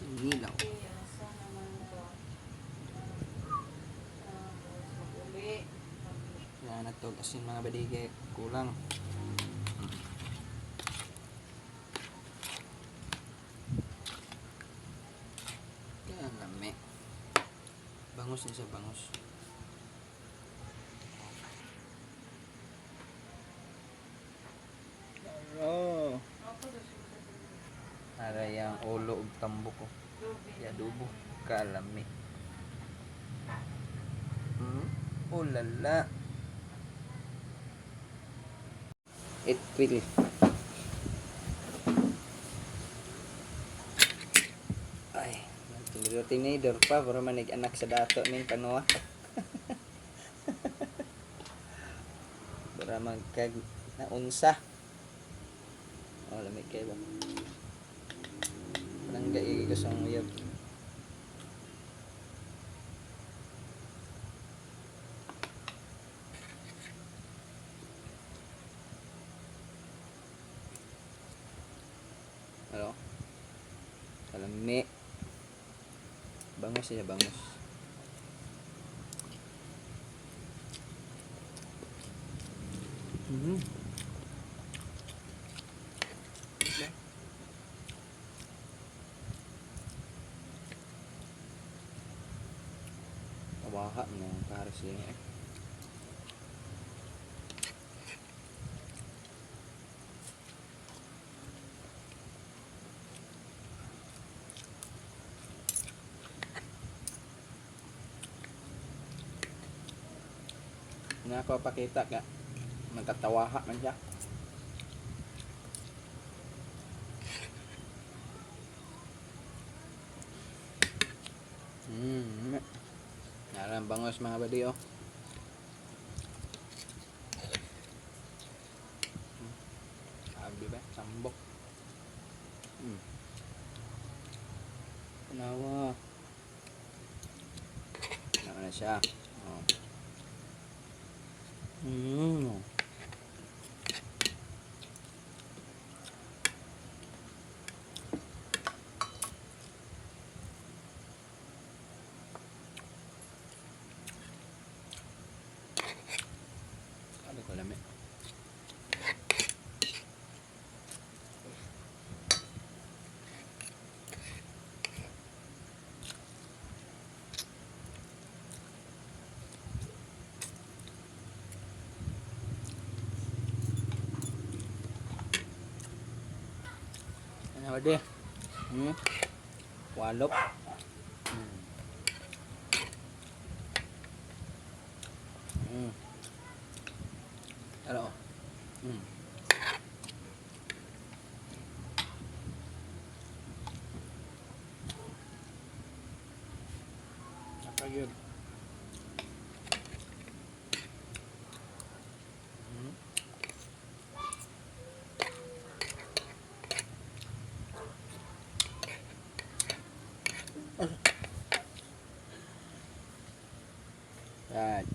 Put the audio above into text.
Kinilaw. Okay, asa naman to? Tapos mag-uli. Yan na to asin, mga badige, kulang. Yan, lami. Bangus niya sa bangus. Oh. Aray ang ulo ug tambok ko. Ya adobo kalami. Oh lala. It will. Ay, tinidor tinidor pa para manig anak sa dato ning kanoa. Para magkag naunsa. Oh, lamig kayo ba? Palangga ko sa uyab. Ano? Kalami. Bangus siya, bangus. Tawaha mo para siya eh. Nga ako pakita ka magkatawaha man siya. Nalang bangos, mga badi, oh. Sabi ba? Sambok. Nawa. Nawa na siya. Oh. Sabi ko lami. Ano ba di? Walop. Ano? Napagod. Yan.